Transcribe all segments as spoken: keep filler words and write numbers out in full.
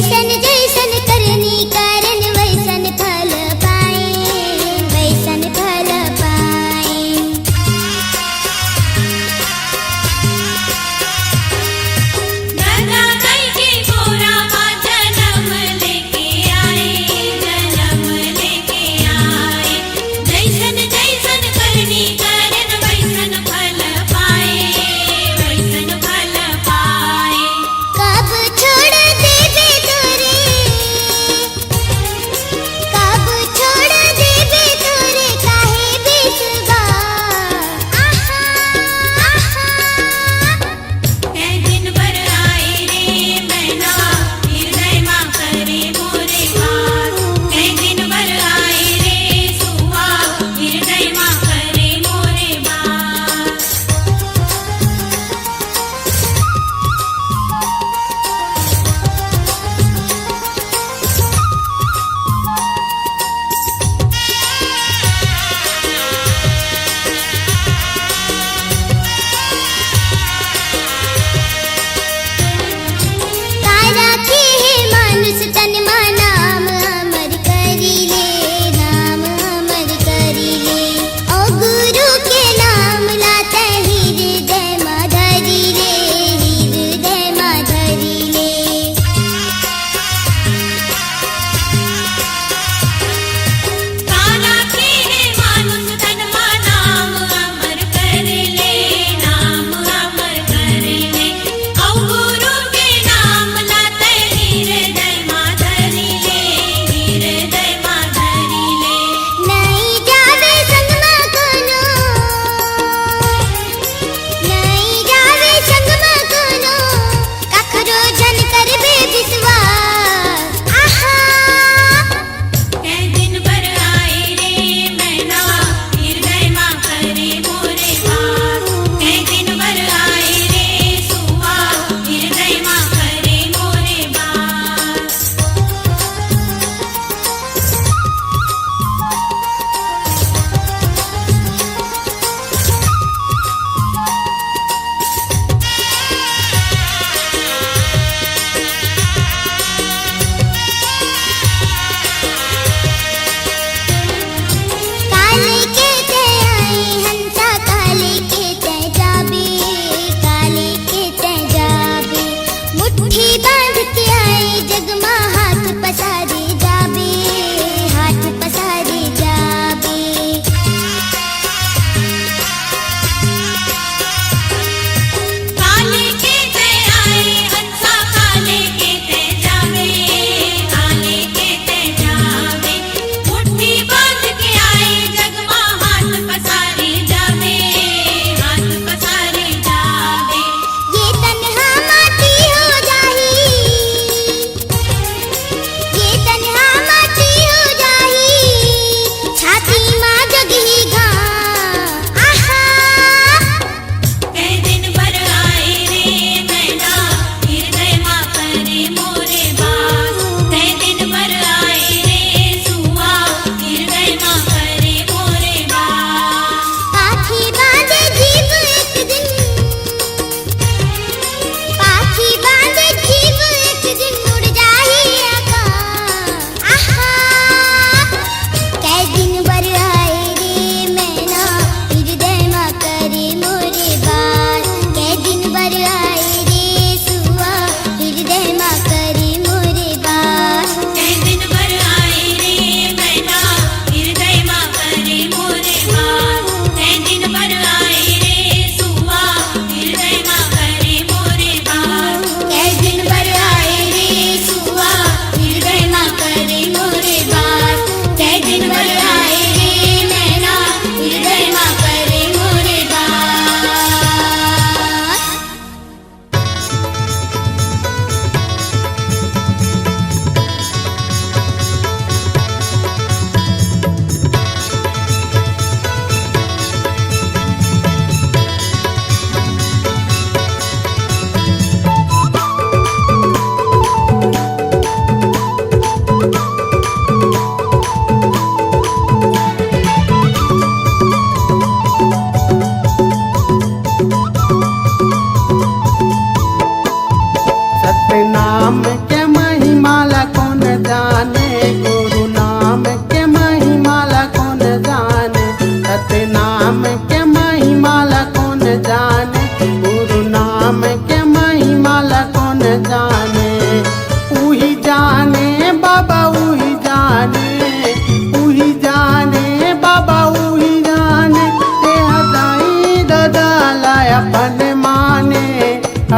जैसन जैसन करनी करन, वैसन फल पाए, वैसन फल पाए। गंगा माई के गोरा बा जनम लेके आए, जनम लेके आए। जैसन जैसन करनी करन, वैसन फल पाए, वैसन फल पाए। कब छोड़ देबे तोरे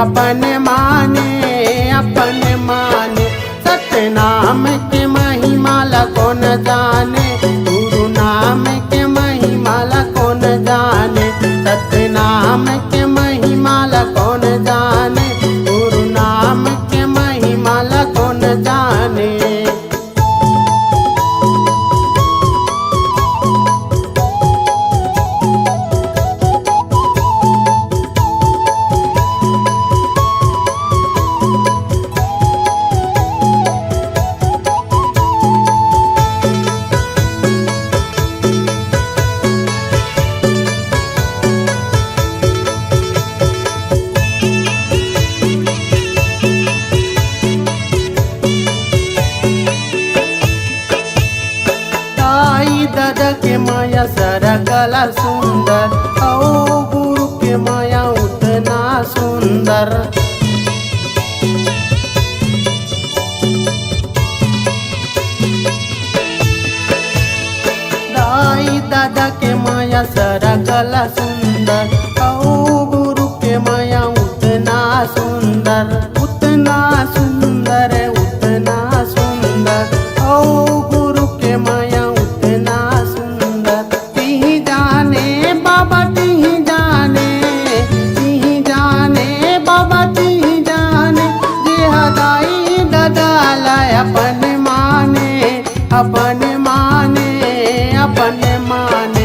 अपन माने, अपन माने, सतनाम के महिमा ला कोन जाने, गुरु नाम के महिमा ला कोन जाने, सतनाम के महिमा ला कोन जाने, गुरु नाम के महिमा ला कोन जाने। दाई ददा के मया सरग ला सुंदर, अउ गुरु के मया उतना सुंदर। दाई ददा के मया सरग ला सुंदर, अउ गुरु के मया उतना सुंदर, उतना सुंदर, उतना सुंदर, अउ गुरु के मया उतना सुंदर। तिही जाने बाबा, तिही जाने, तिही जाने बाबा, तिही जाने, जे ह दाई ददा ला अपन माने, अपन माने, अपन माने।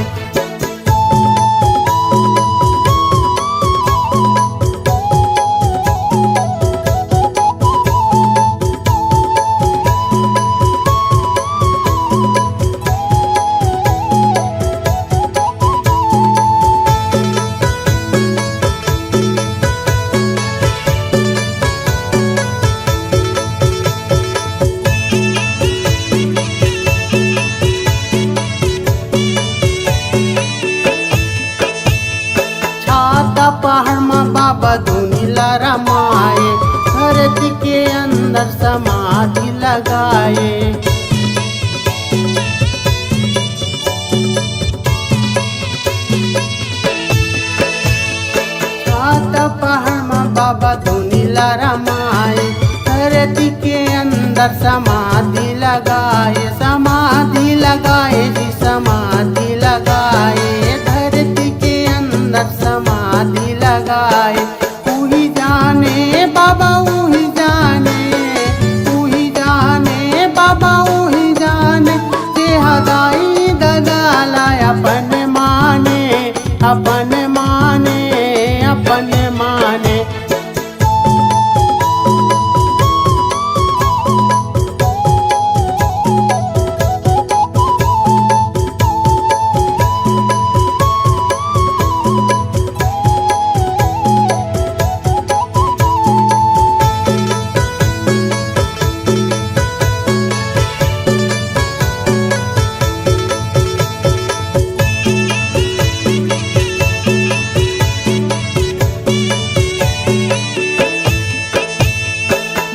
छाता पहाड़ म बाबा धुनी ला रमाए, धरती के अंदर समाधि लगाए। छाता पहाड़ म बाबा धुनी ला रमाए, धरती के अंदर समाधि लगाए, समाधि लगाए जी, समाधि लगाए, धरती के अंदर समाधि लगाए। उही जाने बाबा, उही जाने, उही जाने बाबा, उही जाने, जे ह दाई ददा ला अपन माने, अपन माने, अपन माने।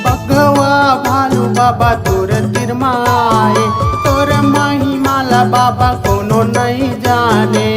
बघवा भालू बाबा तोर तीर म आए, तोर महिमा ला बाबा कोनो नइ जाने।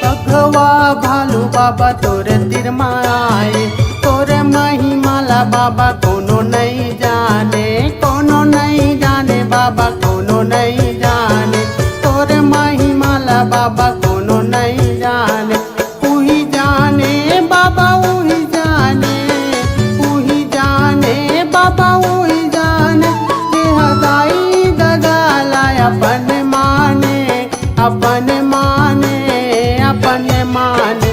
बघवा भालू बाबा तोर तीर म आए, तोर महिमा ला बाबा कोनो नइ जाने, कोनो नइ जाने बाबा, कोनो नइ जाने, तोर महिमा ला बाबा कोनो नइ जाने। उही जाने बाबा, उही जाने, उही जाने बाबा, उही जाने, जे ह दाई ददा ला अपन माने, अपन माने, अपन माने।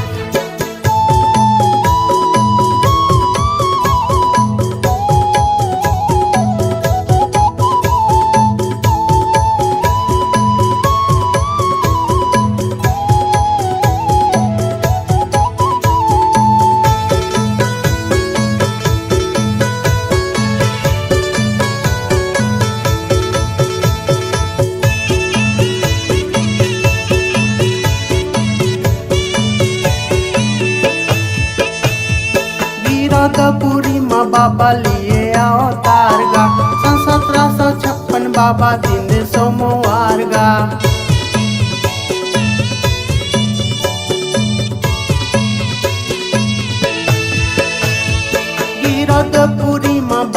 गिरदपुरी म बाबा लिए अवतार गा, सन सतरा सौ छप्पन बाबा दिन सोमवार गा।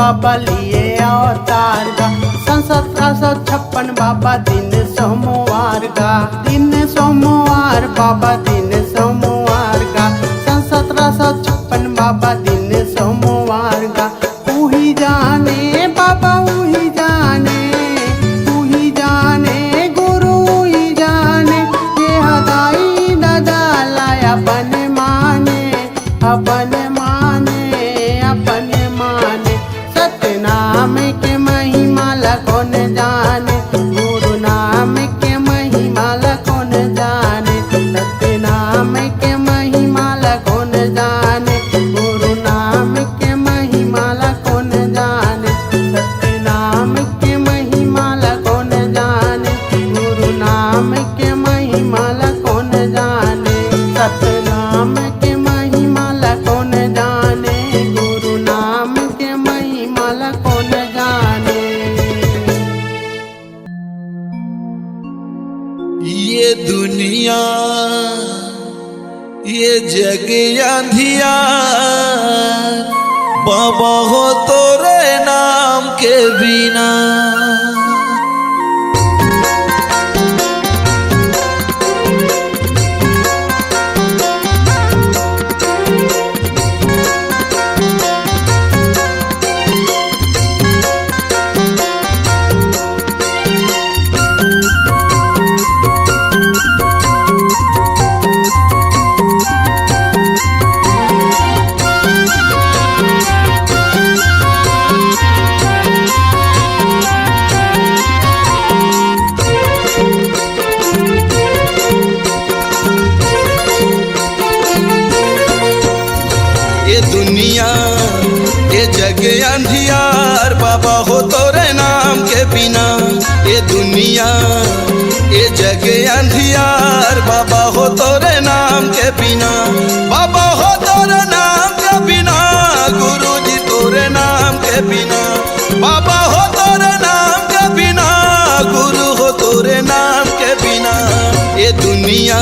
बाबा लिए अवतार गा। सन सत्रह सौ छप्पन बाबा दिन सोमवार गा, दिन सोमवार बाबा दिन सोमवार गा। सन सत्रह सौ छप्पन बाबा दिन सोमवार गा। उही जाने बाबा उही जाने, उही जाने गुरु उही जाने। ये हदाई ददा ला अपन माने, अपन माने, अपन माने। सतनाम के महिमा ला कोन जाने, गुरु नाम के महिमा ला कोन जाने। सतनाम के महिमा ला कोन जाने, गुरु नाम के महिमा ला कोन जाने। सतनाम के महिमा ला कोन जाने, गुरु नाम के महिमा ला कोन जाने। सतनाम के महिमा ला कोन जाने, गुरु नाम के महिमा ला कोन जाने। ये दुनिया, ये जग अंधियार, बाबा हो तोरे नाम के बिना। ये दुनिया, ये जग अंधियार, बाबा हो तोरे नाम के बिना। ये दुनिया, ये जग अंधियार, बाबा हो तोरे नाम के बिना। बाबा हो तोरे नाम के बिना, गुरु जी तोरे नाम के बिना। बाबा हो तोरे नाम के बिना, गुरु हो तोरे नाम के बिना। ये दुनिया,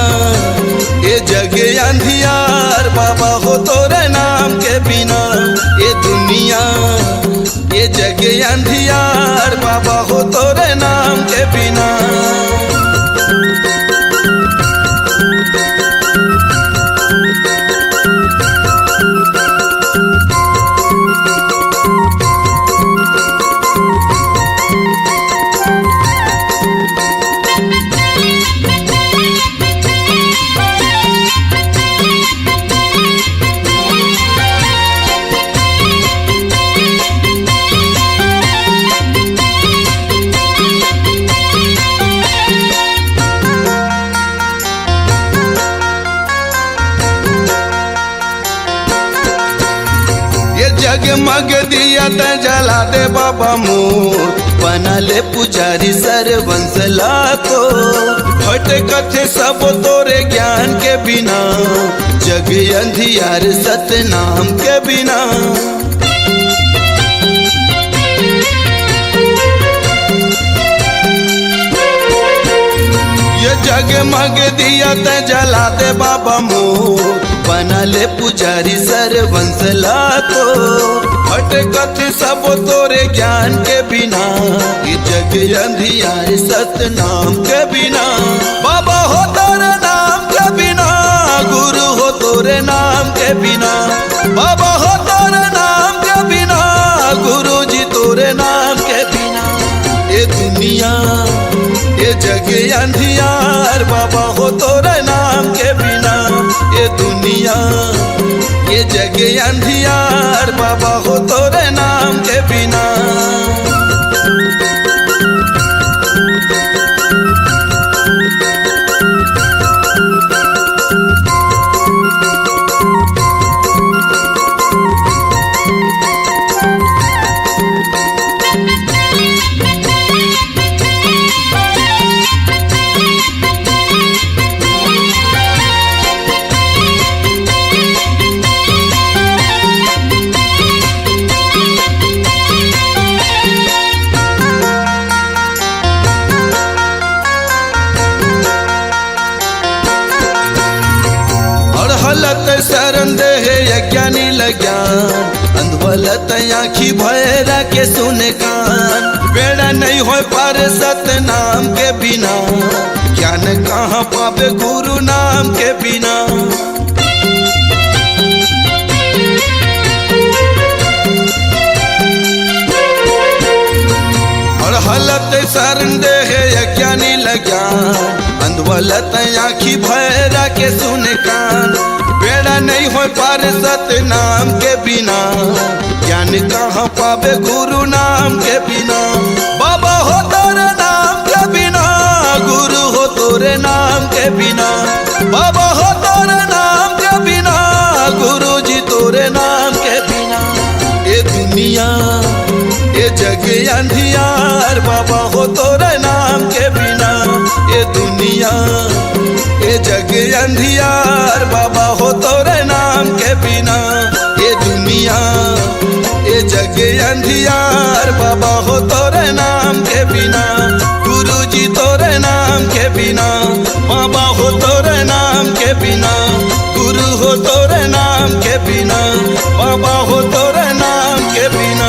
ये जग अंधियार, बाबा हो तोरे नाम के बिना। ये दुनिया, ये जग अंधियार, बाबा हो तोरे नाम के बिना। ये जगमग दिया तैं जला दे बाबा मोर, बना ले पुजारी सरवंस ला तो। भटकथे सब तोरे ज्ञान के बिना, जग अंधियार सतनाम के बिना। ये जगमग दिया तैं जला दे बाबा मोर, बना ले पुजारी सरवंस ला तो। भटकथे सब तोरे ज्ञान के बिना, ये जग अंधियार सतनाम के बिना। बाबा हो तोरे नाम के बिना, गुरु हो तोरे नाम के बिना। बाबा हो तोरे नाम के बिना, गुरु जी तोरे नाम के बिना। ये दुनिया, ये जग अंधियार, बाबा हो तोरे नाम के बिना। ये दुनिया, ये जग अंधियार, बाबा हो तोरे नाम के बिना। हलत शरण दे हे अज्ञानी ल ज्ञान, अंधवलत आँखी भैरा के सुने कान। बेड़ा नहीं होय पार सतनाम के बिना, ज्ञान कहाँ पाबे गुरु नाम के बिना। अड़हलत शरण दे हे अज्ञानी ल ज्ञान, अंधवलत आँखी भैरा के सुने कान। बेड़ा नहीं होय पार सतनाम के बिना, ज्ञान कहाँ पाबे गुरु नाम के बिना। बाबा हो तोरे नाम के बिना, गुरु हो तोरे नाम के बिना, बाबा हो तोरे नाम के बिना, गुरु जी तोरे नाम के बिना। ए दुनिया, ए जग अंधियार, बाबा हो तोरे नाम के बिना। ए दुनिया, ए जग अंधियार, बाबा हो तोरे नाम के बिना। ए दुनिया, ए जग अंधियार, बाबा हो तोरे नाम के बिना। गुरु जी तोरे नाम के बिना, बाबा हो तोरे नाम के बिना। गुरु हो तोरे नाम के बिना, बाबा हो तोरे नाम के बिना।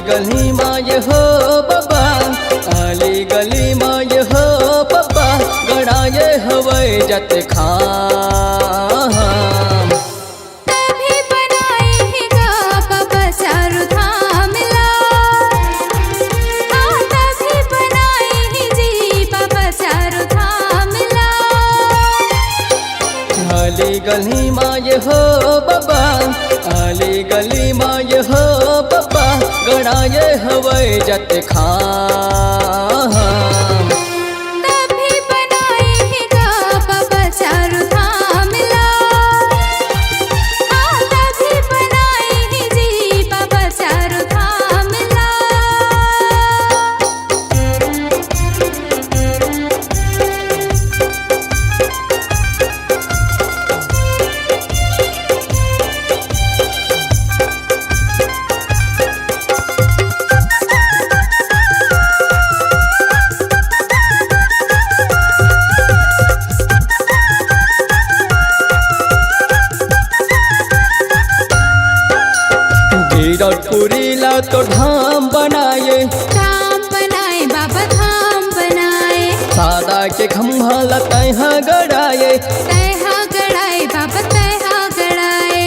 गली मा ये हो बबा, अली गली मा ये हो बबा, गड़ाए हवय जतखाम। तभी बनाए हे गा बाबा चारों धाम ला। हाँ, तभी बनाए हे जी बाबा चारों धाम ला। अली गली मा ये हो बबा, अली गली मा ये हो बबा, गड़ाए हवय जतखाम। तभी बनाए हे गा बाबा चारों धाम ला। हाँ, तभी बनाए हे जी बाबा चारों धाम ला। गिरौदपुरी ला तो धाम बनाए, धाम बनाए बाबा, धाम बनाए। सादा के खंभा ला तैहा गड़ाए, तैहा गड़ाए बाबा, तैहा गड़ाए।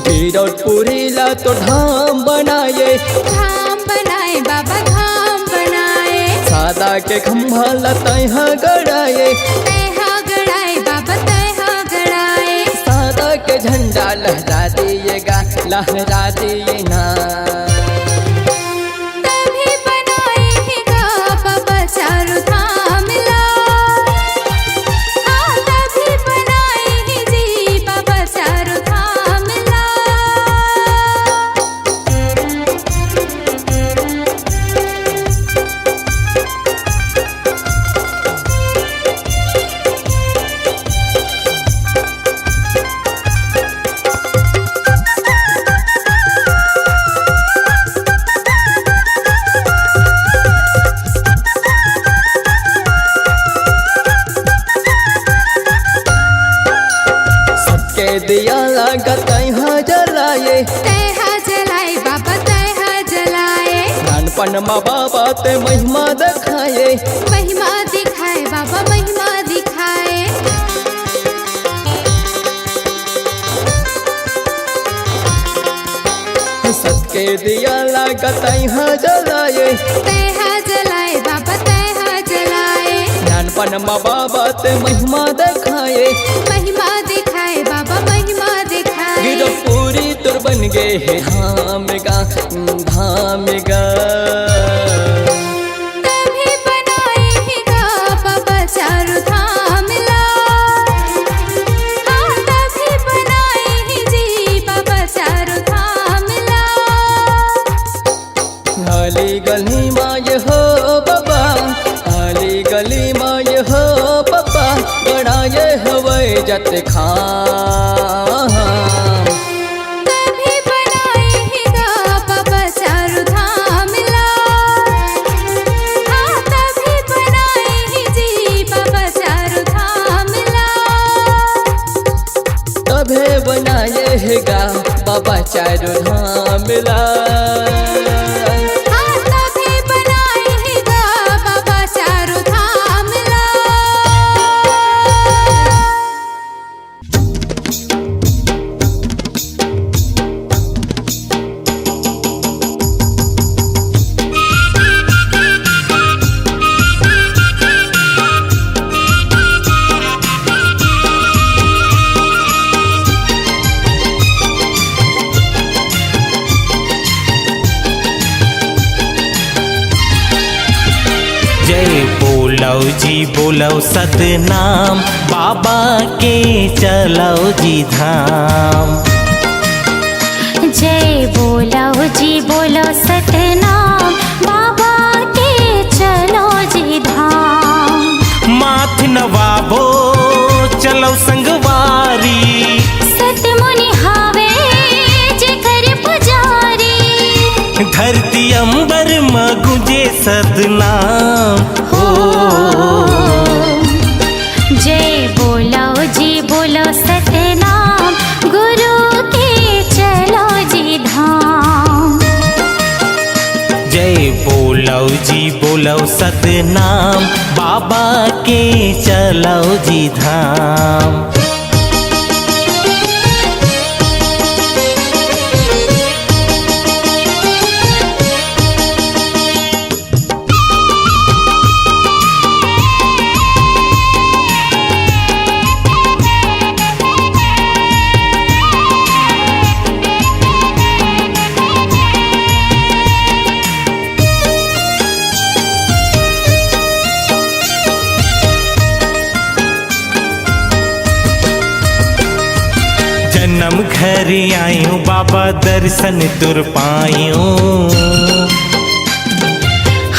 गिरौदपुरी ला तो धाम बनाए, धाम बनाए बाबा, धाम बनाए। सादा के खंभा ला तैहा गड़ाए, तैहा गड़ाए बाबा, तैहा गड़ाए। सादा के झंडा लहरा दिए गा, लहरा दिए ना। तभी बनाए हे गा बाबा चारों धाम ला। हाँ, तभी बनाए हे जी बाबा चारों धाम ला। सबके दिया लागत तैहा जलाए, तैहा जलाए बाबा, तैहा जलाए। नानपन मा बाबा ते महिमा दिखाए, महिमा दिखाए बाबा, महिमा दिखाए। सत के दिया लागत तैहा जलाए, तैहा जलाए बाबा, तैहा जलाए। नानपन मा बाबा ते महिमा दिखाए, महिमा दिखाए बाबा, महिमा दिखाए। गिरौदपुरी तोर बन गे हे धाम गा, धाम गा। तभी बनाए हे गा बाबा चारों धाम ला। हाँ, तभी बनाए हे जी बाबा चारों धाम ला। अली गली मा ये हो बबा, अली गली मा ये हो बबा, गड़ाए हवय जतखाम। तभी बनाए हे गा बाबा चारों धाम ला। हाँ, तभी बनाए हे जी बाबा चारों धाम ला। तभे बनाए हे गा बाबा चारों धाम ला। हाँ, तभे बनाए हे गा बाबा चारों धाम ला। जय बोलव जी, बोलव सतनाम, बाबा के चलव जी धाम। जय बोलव जी, बोलव सतनाम, बाबा के चलव जी धाम। माथ नवाबो, चलव संगवारी। सतमुनि हावे जेकर पुजारी। धरती अंबर म गूंजे सतनाम हो। जय बोलव जी, बोलव सतनाम। जय बोलव जी बोलव सतनाम, बाबा के चलव जी धाम। जनम घर आयो बाबा, दर्शन तोर पायो।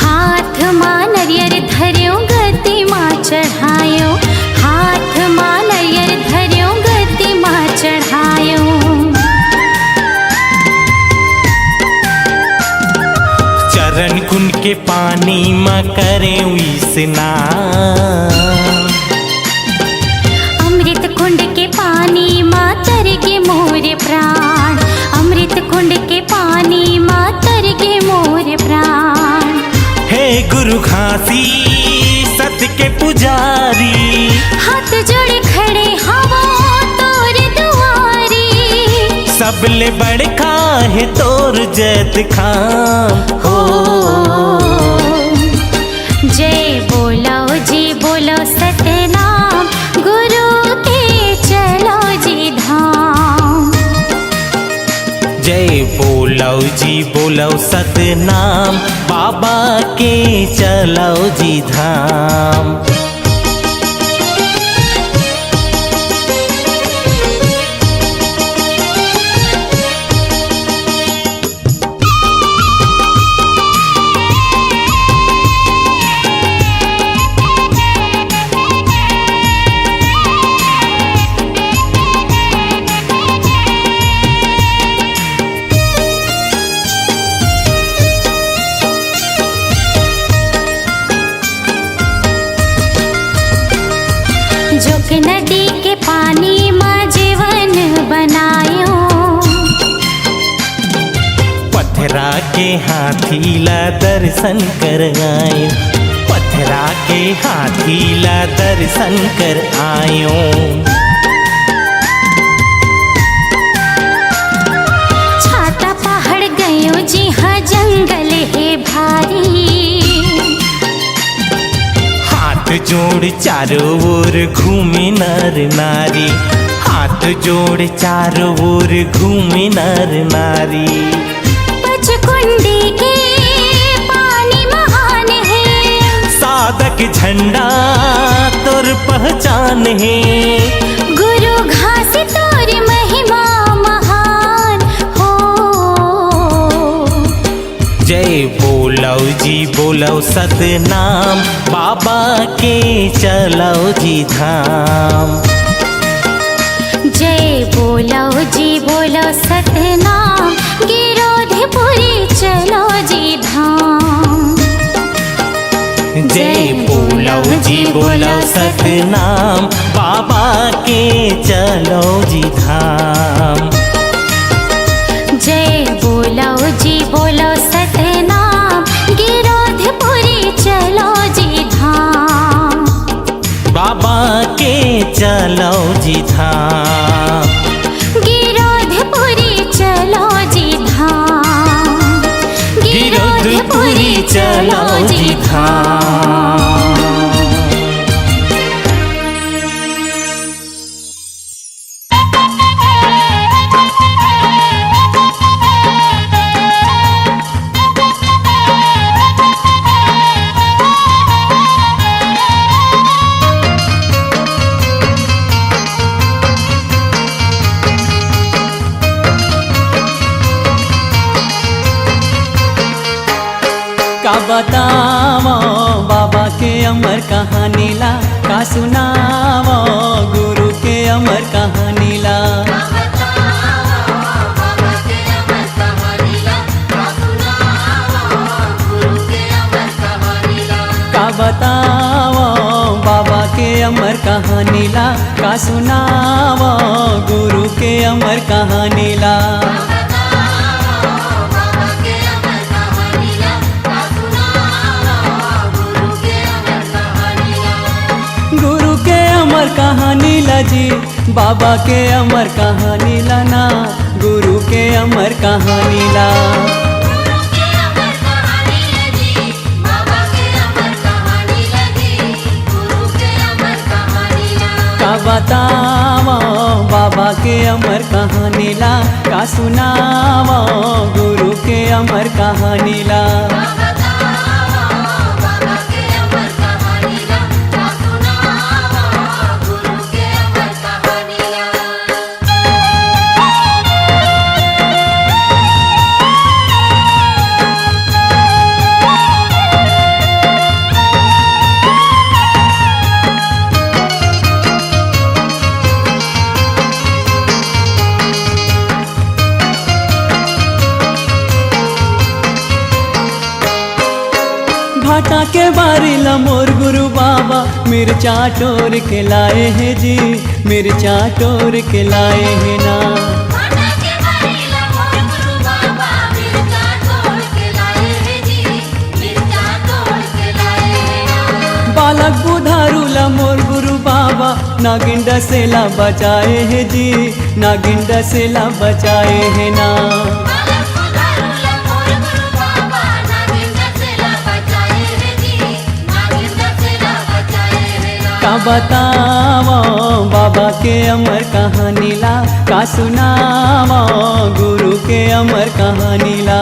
हाथ मा नरियर धर्यो, गद्दी मा चढ़ायो। हाथ मा नरियर धर्यो, गद्दी मा चढ़ायो। चरण कुंड के पानी मा करेंव स्नान। अमृत कुंड के पानी मा तरगे मोर प्राण। अमृत कुंड के पानी मा तरगे मोर प्राण। हे गुरु घासीसत के पुजारी, हाथ जोड़े खड़े हवों तोर दुआरी। सबले बड़का हे तोर जैतखाम हो। जय बोलो जी बोलो सतनाम, गुरु के चलो जी धाम। जय बोलव जी बोलव सतनाम, बाबा के चलव जी धाम। जोक नदी के पानी म जीवन बनायो। पथरा के हाथी ला दर्शन कर आयो, पथरा के हाथी ला दर्शन कर आयो। छाता पहाड़ गयो जी हाँ जंगल हे भारी। हाथ जोड़ चारों ओर घूमे नर नारी, हाथ जोड़ चारों ओर घूमे नर नारी। पचकुंडी के पानी महान हे, साधक झंडा तोर पहचान हे। गुरु घासी तोर महिमा महान हो। जय बोलव जी बोलव सतनाम, बाबा के चलव जी धाम। जय बोलव जी बोलव सतनाम, गिरोधपुरी चलो जी धाम। जय बोलव जी बोलव सतनाम, बाबा के चलव जी धाम। जय बोलव जी बोलव सतनाम, गिरोधपुरी चलो जी धाम। बाबा के चलव जी धाम। गिरोधपुरी चलो जी धाम। गिरोधपुरी चलो जी धाम। का बतावं बाबा के अमर कहानी ला, का सुनावं गुरु के अमर कहानी ला। का बतावं बाबा के अमर कहानी ला, का सुनावं गुरु के अमर कहानी ला। कहानी ला जी, बाबा के अमर कहानी ला ना, गुरु के अमर कहानी ला। का बतावा बाबा के अमर कहानी ला, का सुनावा गुरु के अमर कहानी ला। भाटा के बारी ला मोर गुरु बाबा मिर्चा टोर के लाए हे जी, मिर्चा टोर के लाए हे ना। बालक बुधारू ला मोर गुरु बाबा नागिन डसेला बचाए हे जी, नागिन डसेला बचाए हे ना। का बतावा बाबा के अमर कहानी ला, का सुनावा गुरु के अमर कहानी ला।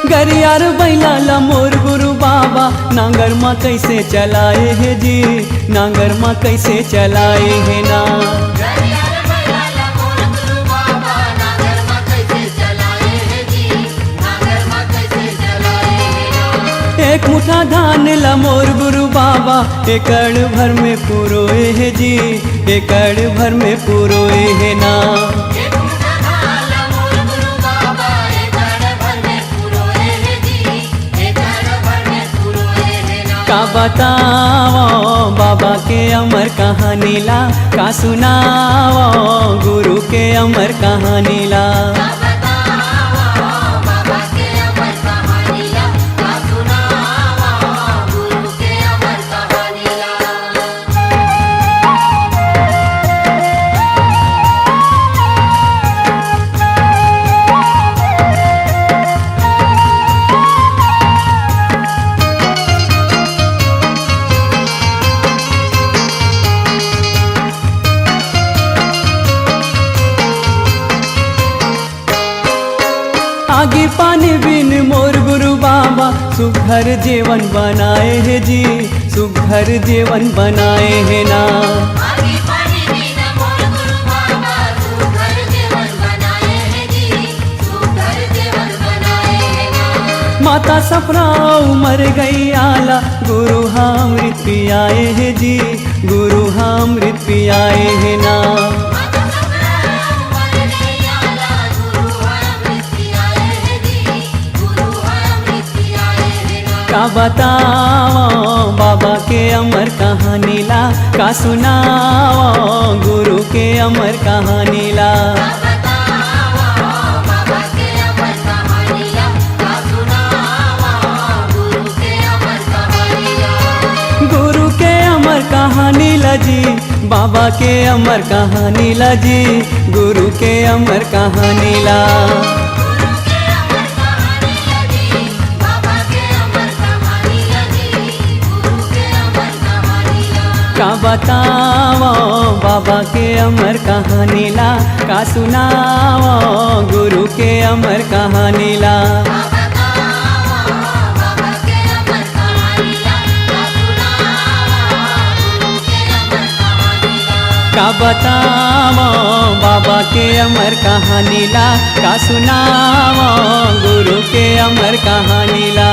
गरियार बैला ला मोर गुरु बाबा नांगर मा कैसे चलाए हे जी, नांगर मा कैसे चलाए हे ना। एक मुठा धान ला मोर गुरु बाबा एकड़ भर में पुरोए हे जी, एकड़ भर में पुरोए हे ना। का बतावा बाबा के अमर कहानी ला, का सुनावा गुरु के अमर कहानी ला। आगी पानी बिन मोर गुरु बाबा सुघर जेवन बनाए हे जी, सुघर जेवन बनाए हे ना। माता सफरा उमर गैया ला गुरु हा अमृत पियाए हे जी, गुरु हा अमृत पियाए हे ना। का बतावा बाबा के अमर कहानी ला, का सुनावा गुरु के अमर कहानी ला। गुरु के अमर कहानी ला जी, बाबा के अमर कहानी ला जी, गुरु के अमर कहानी ला। का बतावा बाबा के अमर कहानी ला, का सुनावा गुरु के अमर कहानी ला। का बतावा बाबा के अमर कहानी ला, का सुनावा गुरु के अमर कहानी ला।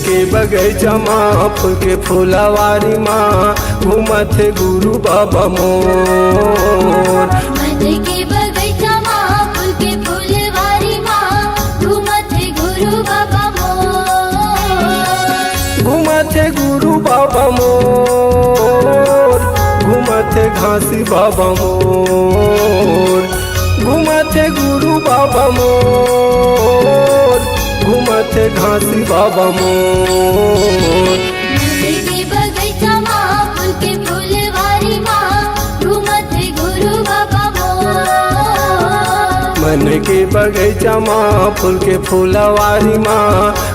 के बगैचा मा फूल के फुलवारी मा घूमत हे गुरु बाबा मोर। मन के बगैचा मा फूल के फुलवारी मा घूमत हे गुरु बाबा मोर। घूमत हे गुरु बाबा मोर, घूमत हे घासी बाबा मोर। घूमत हे गुरु बाबा मोर, घूमत हे घासी बाबा मोर। मन के बगैचा मा फूल के फुलवारी मा घूमत हे गुरु बाबा मोर। मन के बगैचा मा फूल के फुलवारी मा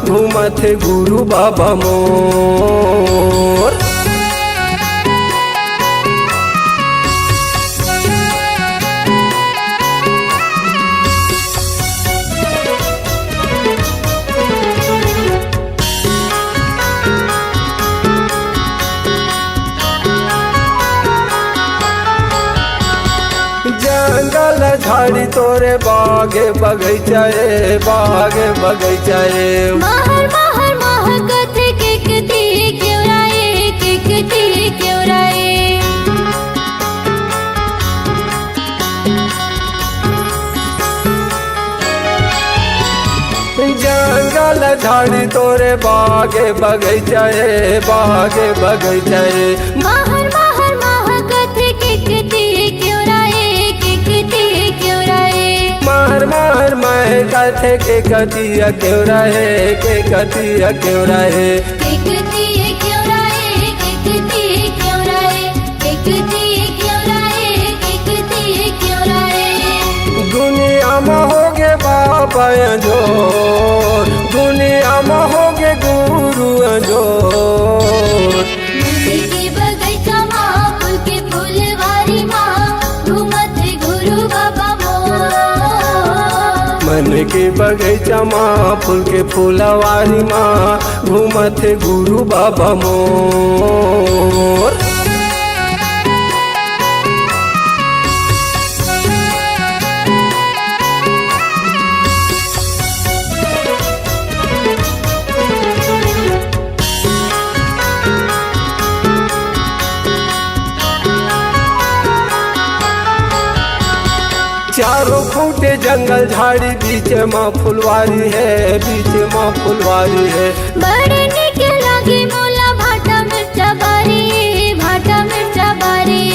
घूमत हे गुरु बाबा मोर। जंगल झाड़ी तोरे बाग बगैचा ए, बाग बगैचा ए। महर महर महकत हे केकती केवरा ए, केकती केवरा ए। जंगल झाड़ी तोरे बाग बगैचा ए, बाग बगैचा ए। महर महर महकत हे केकती केवरा ए, केकती केवरा ए। महर महर महकत हे केकती केवरा ए, केकती केवरा ए। केकती केवरा ए, केकती केवरा ए। केकती केवरा ए, केकती केवरा ए। दुनिया म होगे बाबा अंजोर, दुनिया म होगे गुरु अंजोर। मन के बगैचा मा फूल के फुलवारी मा घूमत हे गुरु बाबा मोर। मन के बगैचा मा फूल के फुलवारी मा घूमत हे गुरु बाबा मोर। चारों खूंटे जंगल झाड़ी, बीच मा फुलवारी हे, बीच मा फुलवारी हे। बड़े नीक लागे मोला भाटा मिर्चा बारी, भाटा मिर्चा बारी।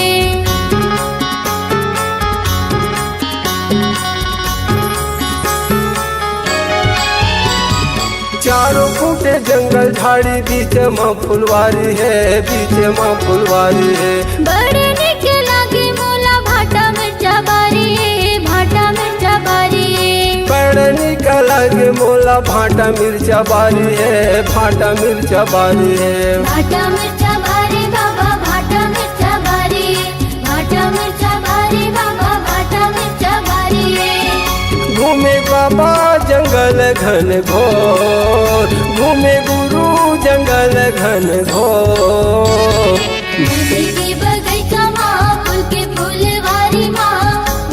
चारों खूंटे जंगल झाड़ी, बीच मा फुलवारी हे, बीच मा फुलवारी हे। बड़े नीक लागे मोला भाटा मिर्चा बारी, भाटा मिर्चा बारी। बड़े नीक लागे मोला भाटा मिर्चा बारी हे, भाटा मिर्चा बारी हे। भाटा मिर्चा बारी बाबा, भाटा मिर्चा बारी। भाटा मिर्चा बारी बाबा, भाटा मिर्चा बारी। घूमे बाबा जंगल घन घोर, घूमे गुरु जंगल घन घोर। मन के बगैचा मा फूल के फुलवारी मा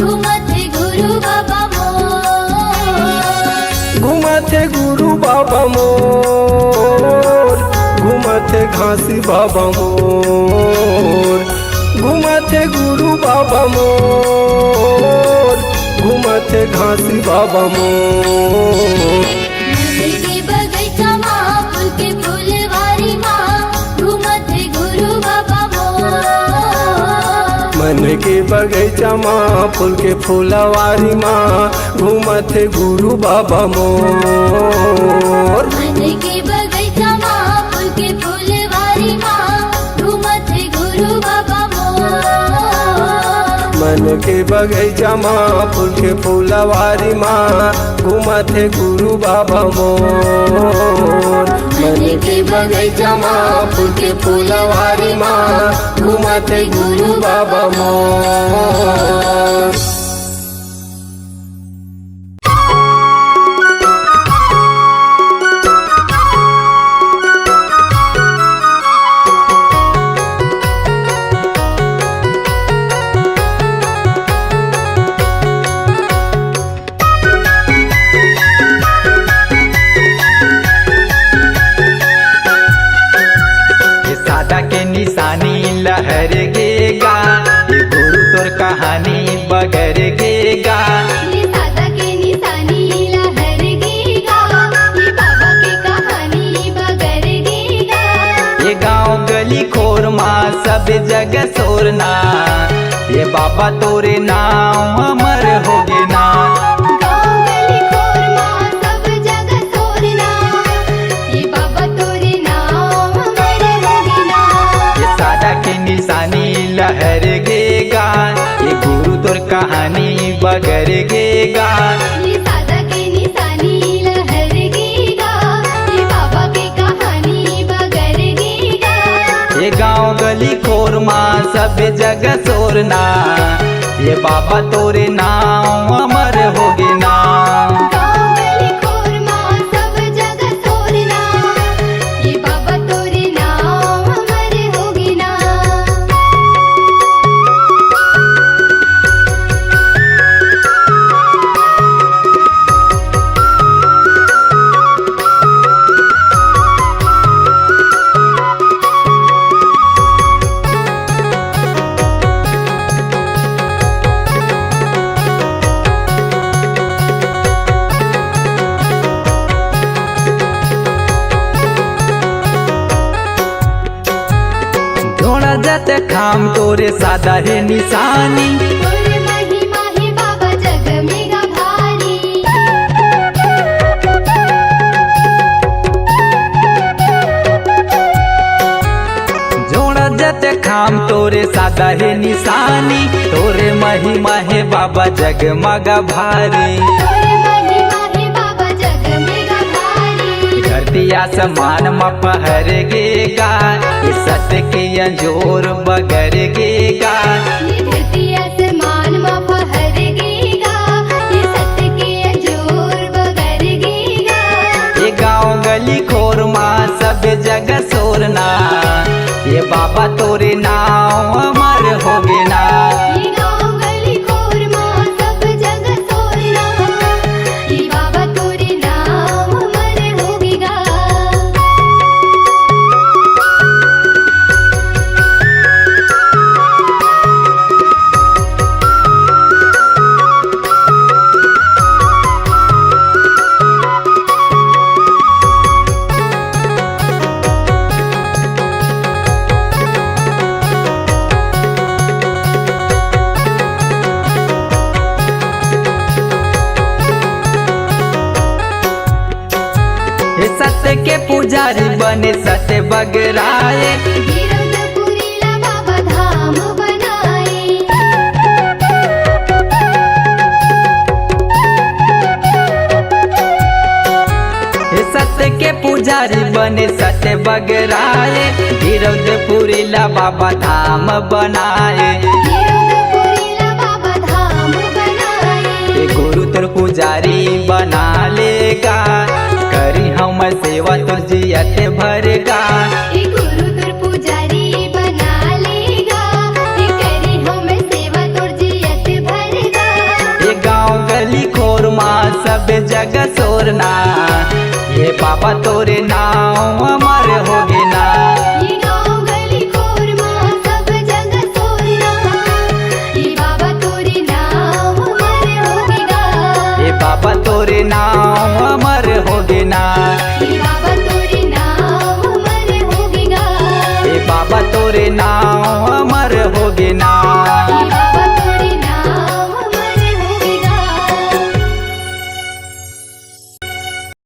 घूमत हे गुरु बाबा मोर। घूमत हे गुरु बाबा मोर, घूमत हे घासी बाबा मोर। घूमत हे गुरु बाबा मोर, घूमत हे घासी बाबा मोर। मन के बगैचा मा फूल के फुलवारी मा घूमत हे गुरु बाबा मोर। मन के बगैचा मा फूल के फुलवारी मा घूमत हे गुरु बाबा मोर। मन के बगैचा मा फूल के फुलवारी मा घूमत हे गुरु बाबा मोर। मन के बगैचा मा फूल के फुलवारी मा घूमत हे गुरु बाबा मोर। मन के बगैचा मा फूल के फुलवारी मा घूमत हे गुरु बाबा मोर। जग सोरना, ये बाबा तोरे नाम अमर होगे ना। गाँव गली खोर मा सब जग सोरना, ये बाबा तोरे नाम अमर होगे ना। ये सादा के निशानी लहर गे गा, ये गुरु तोर कहानी बगर गे गा। ये सादा के निशानी लहर गे गा, ये बाबा के कहानी बगर गे गा। ये गाँव गली खोर मा सब जग सोरना, ये बाबा तोरे नाम अमर होगे ना। गाँव गली खोर मा सब जग सोरना, ये बाबा तोरे नाम अमर होगे ना। जोड़ा जत खाम तोरे सादा हे निशानी। तोरे महिमा हे बाबा जग मेगा भारी। जोड़ा जत खाम तोरे सादा हे निशानी, तोरे महिमा हे बाबा जगमग भारी। तोरे महिमा हे बाबा जग मेगा भारी। धरती आसमान म फहर गे गा, ये सत्य के अंजोर बगर गे गा। ये धरती आसमान म फहर गे गा, ये सत्य के अंजोर बगर गे गा। ये गाँव गली खोर मा सब जग सोरना, ये बाबा तोरे नाम अमर होगे ना। ये गाँव गली खोर मा सब जग सोरना, ये बाबा तोरे नाम अमर होगे गा। हे सत्य के पुजारी बने सत्य बगराए। गिरौदपुरी ला बाबा धाम बनाए। हे सत्य के पुजारी बने सत्य बगराए, गिरौदपुरी ला बाबा धाम बनाए। गिरौदपुरी ला बाबा धाम बनाए। ए गुरु तोर पुजारी बना ले गा, करी हम सेवा तोर जियत भर गा। ए गुरु तोर पुजारी बना ले गा, ए करी हम सेवा तोर जियत भर गा। ए गाँव गली खोर मा सब जग सोरना, ये बाबा तोरे नाम